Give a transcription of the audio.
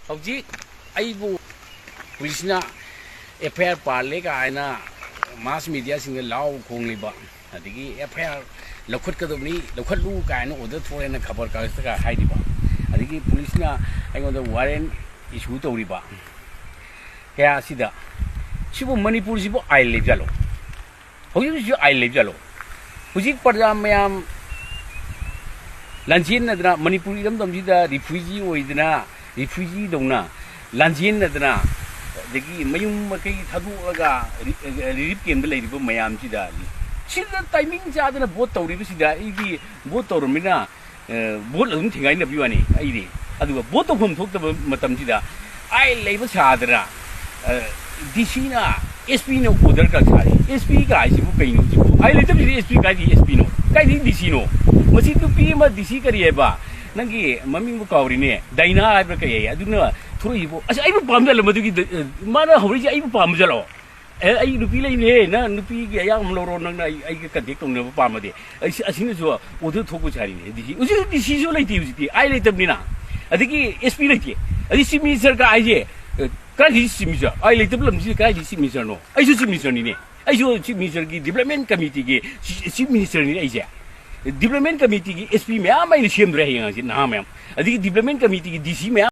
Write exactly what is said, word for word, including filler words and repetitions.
ꯍꯧꯖꯤꯛ ꯑꯩꯕꯨ ꯄꯨꯂꯤꯁꯅ ꯑꯦꯐ ꯑꯥꯏ ꯑꯥꯔ ꯄꯥꯜꯂꯦ ꯀꯥꯏꯅ ꯃꯥꯁ ꯃꯦꯗꯤꯌꯥꯁꯤꯡꯗ ꯂꯥꯎ ꯈꯣꯡꯂꯤꯕ, ꯑꯗꯒꯤ ꯑꯦꯐ ꯑꯥꯏ ꯑꯥꯔ ꯂꯧꯈꯠꯀꯗꯕꯅꯤ, ꯂꯧꯈꯠꯂꯨ ꯀꯥꯏꯅ ꯑꯣꯔꯗꯔ ꯊꯣꯛꯑꯦꯅ ꯈꯕꯔ ꯀꯥꯒꯖꯇꯒ ꯍꯥꯏꯔꯤꯕ, ꯑꯗꯒꯤ ꯄꯨꯂꯤꯁꯅ ꯑꯩꯉꯣꯟꯗ ꯋꯥꯔꯦꯟ ꯏꯁꯨ ꯇꯧꯔꯤꯕ ꯀꯌꯥ ꯑꯁꯤꯗ, ꯁꯤꯕꯨ ꯃꯅꯤꯄꯨꯔꯁꯤꯕꯨ ꯑꯥꯏꯟ ꯂꯩꯕꯖꯥꯠꯂꯣ? ꯍꯧꯖꯤꯛ ꯍꯧꯖꯤꯛ ꯑꯥꯏꯟ ꯂꯩꯕꯖꯥꯠꯂꯣ? ꯍꯧꯖꯤꯛ ꯄ꯭ꯔꯖꯥ ꯃꯌꯥꯝ ꯂꯥꯟꯖꯦꯟꯅꯗꯅ, ꯃꯅꯤꯄꯨꯔ ꯏꯔꯝꯗꯝꯁꯤꯗ ꯔꯤꯐ꯭ꯌꯨꯖꯤ ꯑꯣꯏꯗꯅ, ꯔꯤꯐ꯭ꯌꯨꯖꯤꯗꯧꯅ ꯂꯥꯟꯖꯦꯟꯅꯗꯅ, ꯑꯗꯒꯤ ꯃꯌꯨꯝ ꯃꯀꯩ ꯊꯥꯗꯣꯛꯂꯒ ꯔꯤ-, ꯔꯤꯂꯤꯐ ꯀꯦꯝꯗ ꯂꯩꯔꯤꯕ ꯃꯌꯥꯝꯁꯤꯗ, ꯁꯤꯗ ꯇꯥꯏꯃꯤꯡ ꯆꯥꯗꯅ ꯚꯣꯠ ꯇꯧꯔꯤꯕꯁꯤꯗ, ꯑꯩꯒꯤ ꯚꯣꯠ ꯇꯧꯔꯝꯅꯤꯅ, ꯑ, ꯚꯣꯠ ꯑꯗꯨꯝ ꯊꯦꯡꯒꯥꯏꯅꯕꯒꯤ ꯋꯥꯅꯤ꯫ ꯑꯩꯗꯤ ꯑꯗꯨꯒ ꯚꯣꯠ ꯇꯧꯐꯝ ꯊꯣꯛꯇꯕ ꯃꯇꯝꯁꯤꯗ ꯑꯥꯏꯟ ꯂꯩꯕ ꯁꯥꯗꯅ, ꯑ, ꯗꯤ ꯁꯤꯅ ꯑꯦꯁ ꯄꯤꯅ ꯑꯣꯔꯗꯔ ꯀꯛ ꯁꯥꯔꯤ꯫ ꯑꯦꯁ ꯄꯤ ꯀꯥꯏꯁꯤꯕꯨ ꯀꯩꯅꯣ ꯁꯤꯕꯨ? ꯑꯥꯏꯟ ꯂꯩꯇꯕꯁꯤꯗ ꯑꯦꯁ ꯄꯤ ꯀꯥꯏꯗꯤ ꯑꯦꯁ ꯄꯤꯅꯣ? ꯀꯥꯏꯗꯤ ꯗꯤ ꯁꯤꯅꯣ? ꯃꯁꯤ ꯅꯨꯄꯤ ꯑꯃ, ꯗꯤ ꯁꯤ ꯀꯔꯤ ꯍꯥꯏꯕ? ꯅꯪꯒꯤ ꯃꯃꯤꯡꯕꯨ ꯀꯥꯎꯔꯤꯅꯦ, ꯗꯥꯏꯅꯥ ꯍꯥꯏꯕ꯭ꯔꯥ ꯀꯩ ꯍꯥꯏ? ꯑꯗꯨꯅ ꯊꯣꯛꯏꯕꯨ, ꯑꯁ, ꯑꯩꯕꯨ ꯄꯥꯝꯖꯜꯂꯣ ꯃꯗꯨꯒꯤ ꯗ-, ꯃꯥꯅ ꯍꯧꯔꯛꯏꯁꯦ ꯑꯩꯕꯨ ꯄꯥꯝꯖꯜꯂꯣ꯫ ꯑꯦ, ꯑꯩ ꯅꯨꯄꯤ ꯂꯩꯔꯦ, ꯅꯪ ꯅꯨꯄꯤꯒꯤ ꯑꯌꯥꯝꯕ ꯂꯧꯔꯣ, ꯅꯪꯅ ꯑꯩ, ꯑꯩꯒ ꯀꯟꯇꯦꯛ ꯇꯧꯅꯕ ꯄꯥꯝꯃꯗꯤ꯫ ꯑꯩ ꯁꯤ-, ꯑꯁꯤꯅꯁꯨ ꯑꯣꯔꯗꯔ ꯊꯣꯛꯄ ꯁꯥꯔꯤꯅꯦ꯫ ꯗꯤ ꯁꯤ, ꯍꯧꯖꯤꯛ ꯗꯤ ꯁꯤꯁꯨ ꯂꯩꯇꯦ ꯍꯧꯖꯤꯛꯇꯤ, ꯑꯥꯏꯟ ꯂꯩꯇꯕꯅꯤꯅ꯫ ꯑꯗꯒꯤ ꯑꯦꯁ ꯄꯤ ꯂꯩꯇꯦ꯫ ꯑꯗꯩ ꯆꯤꯐ ꯃꯤꯅꯤꯁꯇꯔ ꯀꯥꯏꯁꯦ, ꯑ, ꯀꯗꯥꯏꯗꯒꯤ ꯆꯤꯐ ꯃꯤꯅꯤꯁꯇꯔ? ꯑꯥꯏꯟ ꯂꯩꯇꯕ ꯂꯝꯁꯤꯗ ꯀꯗꯥꯏꯗꯒꯤ ꯆꯤꯐ ꯃꯤꯅꯤꯁꯇꯔꯅꯣ? ꯑꯩꯁꯨ ꯆꯤꯐ ꯃꯤꯅꯤꯁꯇꯔꯅꯤꯅꯦ꯫ ꯑꯩꯁꯨ ꯆꯤꯐ ꯃꯤꯅꯤꯁꯇꯔꯒꯤ ꯗꯤꯕ꯭ꯂꯞꯃꯦꯟ ꯀꯃꯤꯇꯤꯒꯤ ꯆꯤ-, ꯆꯤꯐ ꯃꯤꯅꯤꯁꯇꯔꯅꯤꯅꯦ ꯑꯩꯁꯦ꯫ ꯗꯤꯕ꯭ꯂꯞꯃꯦꯟ ꯀꯃꯤꯇꯤꯒꯤ ꯑꯦꯁ ꯄꯤ ꯃꯌꯥꯝ ꯑꯩꯅ ꯁꯦꯝꯗ꯭ꯔꯦ ꯍꯌꯦꯡ ꯍꯪꯆꯤꯠ ꯅꯍꯥ ꯃꯌꯥꯝ꯫ ꯑꯗꯒꯤ ꯗꯤꯕ꯭ꯂꯞꯃꯦꯟ ꯀꯃꯤꯇꯤꯒꯤ ꯗꯤ ꯁꯤ ꯃꯌꯥꯝ